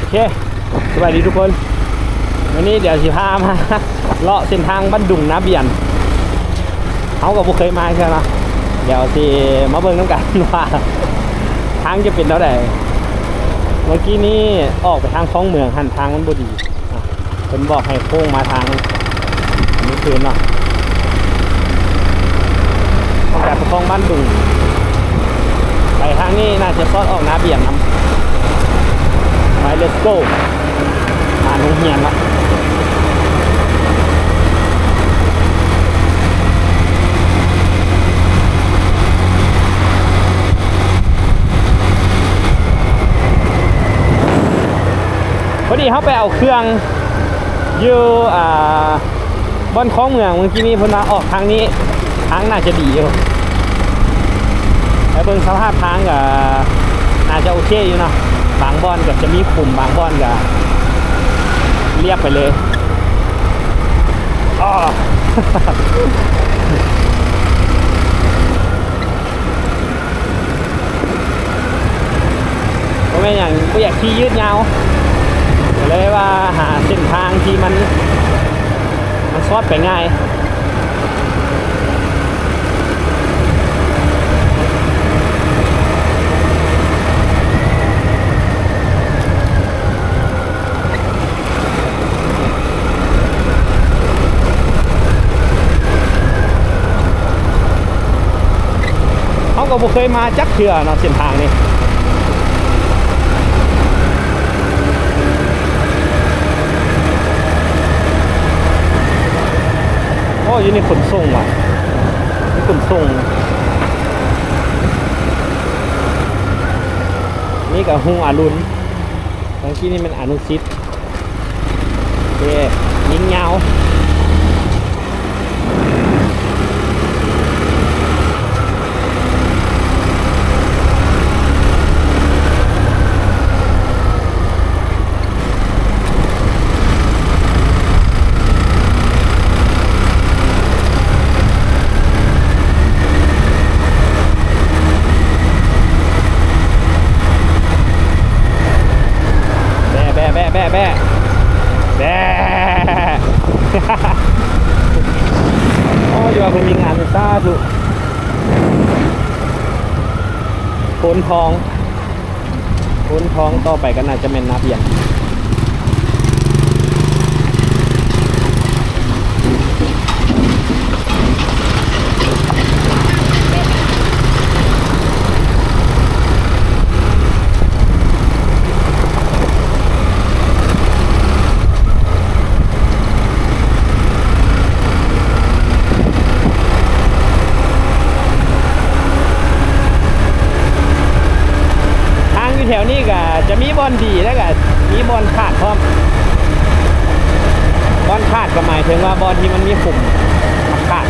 ເຄ ສະບາຍດີທຸກຄົນ. ມື້ນີ້ດຽວຊິພາມາເລາະເສັ້ນທາງບ້ານດຸງນາບຽນ. ເຮົາກໍບໍ່ເຄີຍມາເທື່ອເນາະ. ດຽວຊິມາເບິ່ງນຳກັນວ່າທາງຈະເປັນແນວໃດ. ເມື່ອກີ້ນີ້ອອກໄປທາງຄອງເມືອງຫັ້ນ ທາງມັນບໍ່ດີ. ເພິ່ນບອກໃຫ້ໂຄ້ງມາທາງນີ້ຄືນເນາະ. ອອກຈາກປະຄອງບ້ານດຸງ ໄປທາງນີ້ໜ້າຈະຊອດອອກນາບຽນນຳ. ໄປ ເລັດໂກ ຜ່ານໂຮງຮຽນລະ. ພໍດີເຮົາໄປເອົາເຄື່ອງຢູ່ ອ່າ ບ່ອນຄອງເມືອງ. ເມື່ອກີ້ນີ້ເພິ່ນວ່າອອກທາງນີ້ ທາງໜ້າຈະດີຢູ່. ແຕ່ເບິ່ງສະພາບທາງກໍໜ້າຈະໂອເຄຢູ່ເນາະ. ບາງບ່ອນກໍຈະມີຂຸມ ບາງບ່ອນກໍລຽບໄປເລີຍ. ອໍ ບໍ່ແມ່ນຫຍັງ ບໍ່ຢາກຂີ່ຍືດຍາວ ກໍເລີຍວ່າຫາເສັ້ນທາງທີ່ມັນ ມັນຊອດໄປງ່າຍ. ເຮົາກໍບໍ່ເຄີຍມາຈັກເທື່ອເນາະ ເສັ້ນທາງນີ້. ໂອ້ ຢູ່ນີ້ຂົນສົ່ງຫວາ ຂົນສົ່ງ. ນີ້ກໍຮຸ່ງອາລຸນ. ທາງທີ່ນີ້ແມ່ນອານຸສິດ. ເອີ ຍິງຍາວ. ແບະ ແບະ ແບະ ແບະ ແບະ. ໂອ້ ຢ່າວ່າເພິ່ນມີງານ ສາທຸ. ໂພນທອງ ໂພນທອງ ຕໍ່ໄປກໍໜ້າຈະແມ່ນນາບຽນ. ທາງຢູ່ແຖວນີ້ກໍຈະມີບ່ອນດີ ແລ້ວກໍມີບ່ອນຂາດພ້ອມ. ບ່ອນຂາດກໍໝາຍເຖິງວ່າບ່ອນທີ່ມັນມີຂຸມຂາດ.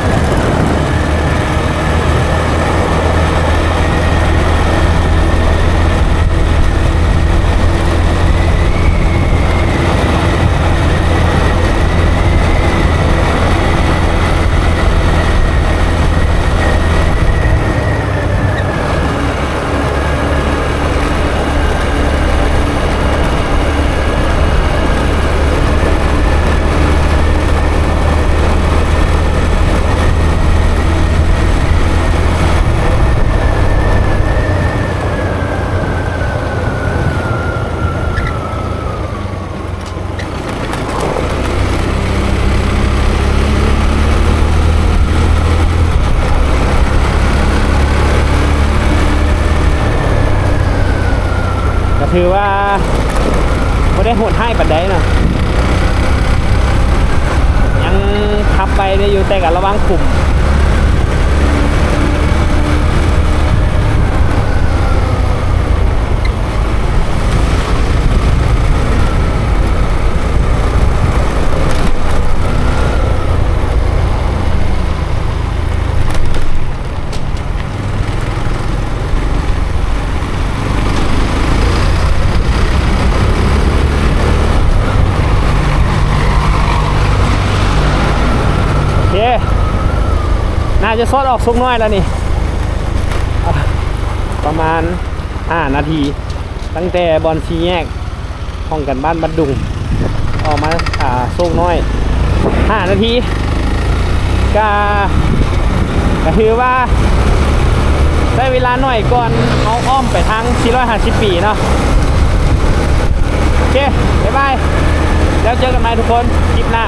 ກໍຖືວ່າບໍ່ໄດ້ໂຫດຮ້າຍປານໃດເນາະ, ຍັງຂັບໄປໄດ້ຢູ່ ແຕ່ກໍລະວັງຂຸມ. ໂອເຄ ໜ້າຈະຊອດອອກສຸກໜ້ອຍແລ້ວນີ້ ປະມານຫ້ານາທີ ຕັ້ງແຕ່ບ່ອນສີ່ແຍກ ຫ້ອງການບ້ານບ້ານດຸງ ອອກມາ ອ່າ ໂຊກນ້ອຍ ຫ້ານາທີ ກະ ກະຖືວ່າໃຊ້ເວລາໜ້ອຍກວ່າເຮົາອ້ອມໄປທາງສີ່ຮ້ອຍຫ້າສິບປີເນາະ. ໂອເຄ ບາຍບາຍ ແລ້ວເຈີກັນໃໝ່ທຸກຄົນ ຄລິບໜ້າ.